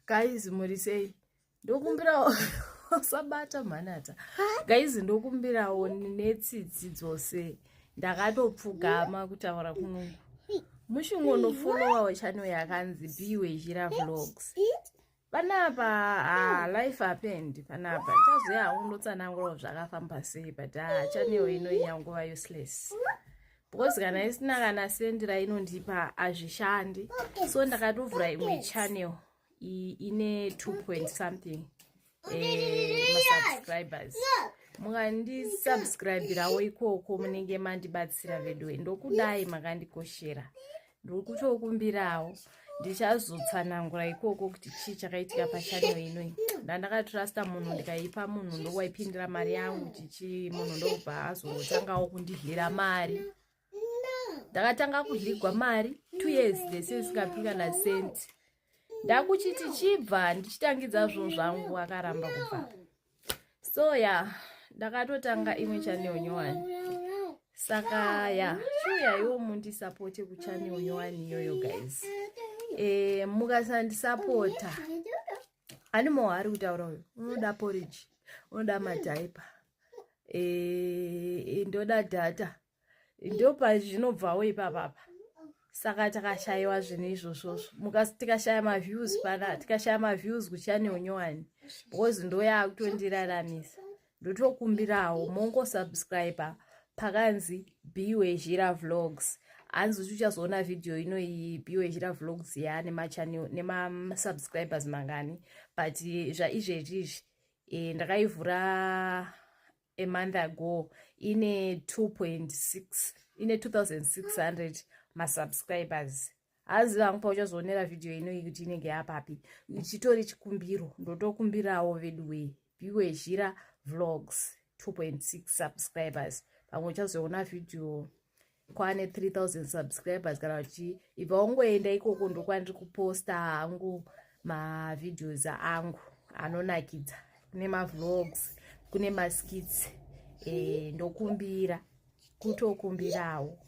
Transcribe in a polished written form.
Guys, muri sei? Ndokumbirawo usabata mhanata. Guys, ndokumbirawo netsitsi dzose. Ndakatopfugama kutaura kuno. Muchingonofollowawo channel yakanzi Biwe Zhira Vlogs. Panapa ah, life happened panapa. Chazoya hangu ndotsanangurawo zvakafamba sei but ah, channel ino yanguva useless. Because kana isina kana sendi rainondipa hazvishandi. So ndakatovhura imwe channel ine 2 point something masubscribers. Mukandisubscribirawo ikoko munenge mandibatsira veduwe. Ndokudai makandikoshera. Ndiri kutokumbirawo ndichazotsanangura ikoko kuti chii chakaitika pachannel inoi. Ndandakatrusta munhu, ndikaipa munhu, ndokwaipindira mari yangu chichi, munhu ndokubva azotangawo kundidyira mari. Ndakatanga kudyigwa mari 2 years dzese isingapi kana senti. Ndakuchiti chibva ndichitangidza zvinhu zvangu, akaramba kubva. So ya, ndakatotanga imwe channel nyowani. Saka ya, chiuyaiwo mundisapote kuchannel nyowani iyoyo, guys. Mukasandisapota animo ari kutaura uyu unoda porridge, unoda madiaper, ndoda data, ndopazvinobvawo ipapapa. Saka takashayiwa zvinhu izvozvozvo, tikashaya maviews pana, tikashaya maviews kuchannel nyowani, because ndo yaakutondiraramisa. Ndotokumbirawo mongosubscribe pakanzi Biwe Zhira Vlogs. Hanzi kuti uchazoona vhidhiyo ino iyi, Biwe Zhira Vlogs yaane machannel nemasubscribers mangani, but zvaizvezvi izvi ndakaivhura a month ago, ine 2.6, ine 2600 masubscribers. Hazi vangu, pauchazoonera vhidhiyo ino kuti inenge yapapi, chitori chikumbiro, ndotokumbirawo veduwei. Biwe Zhira Vlogs, 2.6 subscribers. Pamwe uchazoona vhidhiyo kwane 3000 subscribers kana kuti ibva wangoenda ikoko, ndokwandiri kuposta hangu mavideos angu anonakidza. Kune mavlogs, kune maskits. Ndokumbira, kutokumbirawo.